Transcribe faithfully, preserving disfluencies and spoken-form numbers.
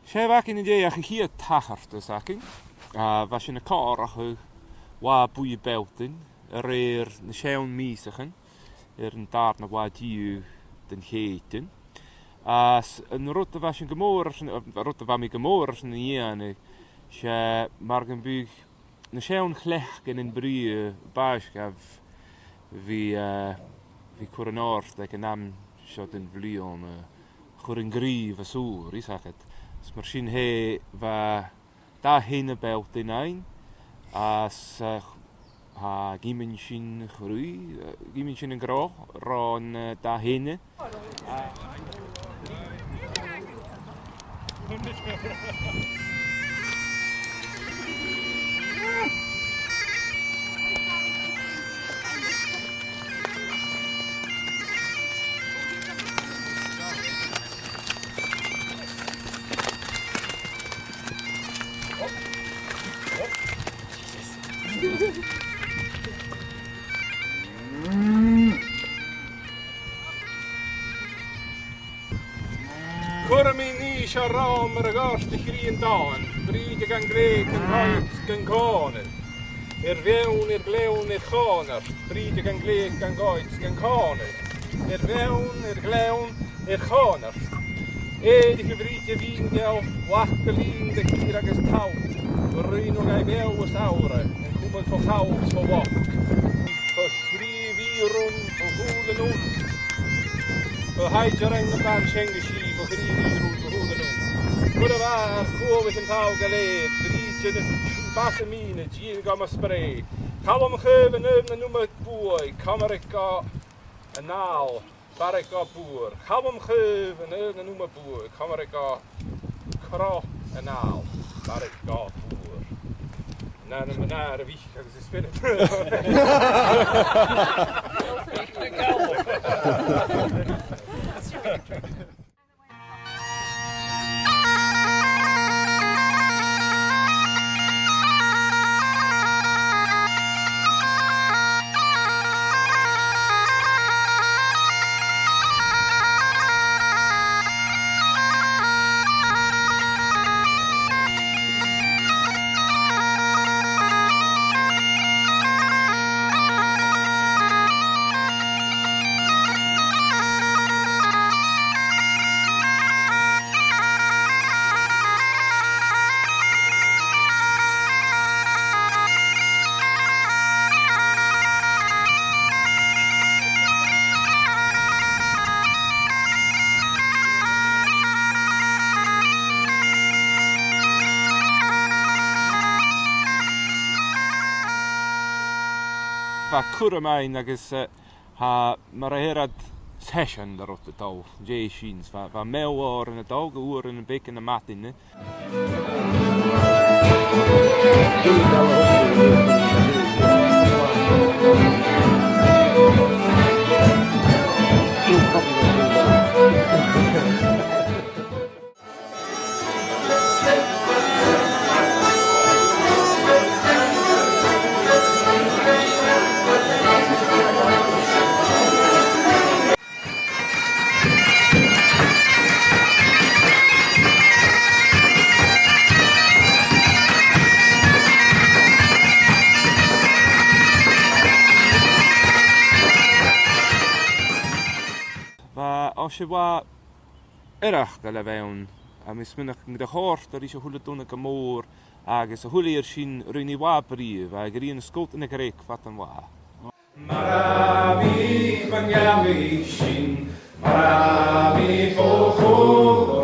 'S e bh' againn an-dè ach a' chiad tachartas againn, a bha sinn a' comharrachadh Latha Buidhe Bealltainn a rèir na seann mìosachan air an dàrna latha deug den Chèitean. Agus an rud a bha sinn gu mòr airson, an rud a bha mi gu mòr airson a dhèanamh, 's e mar gum biodh na seann chleachdaidhean brèagha a b' àbhaist dhaibh a bhith, eh, bhith a' cur an òrdugh aig an àm seo den bhliadhna, eh, a chur an gnìomh às ùr, eil fhios agad. Is mar sin fhèin bha dà theine Bealltainn ann, agus, eh, tha, dh'imigh sinn a chruth, eh, dh'imigh sinn an gnothach ron, eh, dà theine. Cuiridh mi an nì seo romham air a' ghort a' chridhe an dòin, Brìde gan glèidheadh, gan coimhead, gan còmhnaidh. Air mheann, air gleann, air chòmhnard, Brìde gan glèidheadh, gan coimhead, gan còmhnaidh. Air mheann, air gleann, air chòmhnard. Èirich a Bhrìde mhìneil, lachdte linn de chìr agus tall, a' ruith no gu beul is adhra, an cumail fo chall 's fo bhoc. Fo chridhe a bhith rùn, fo chùl an ùir. Fo thaighdearan nam ban-seinneadaidh, fo chridhe a bhith rùn, fo chùl an ùir. Cuiridh mi air chuallaich an t-àm gu lèir, Brìde, bàs a' mhìneid, dìon gu mo sprèidh. Calum chaomh an aon an ùrnaigh buaidh, comharraich gu an àl, barraich gu bùrn. Calum chaomh an aon an ùrnaigh buaidh, comharraich gu crodh an àl, barraich gu bùrn. An ainm an Athar, a' Mhic agus an Spioraid. Bha cùram ann agus, eh, tha, mar a their iad, seisean de rud a' dol, dè sin, bha, bha meal òran a' dol gu uairean beaga na madainn. Bha, o, 's e, bha iarraidh gu leòr ann, a, mi a' smaoineachadh gun do chòrd e ris a h-uile duine gu mòr, agus a h-uile air sin, rinn i latha brèagha, bha a' ghrian a' sgoltadh na creig fad an latha. Mar a bha mi fon gheamhradh sin, mar a bha mi fo chomhair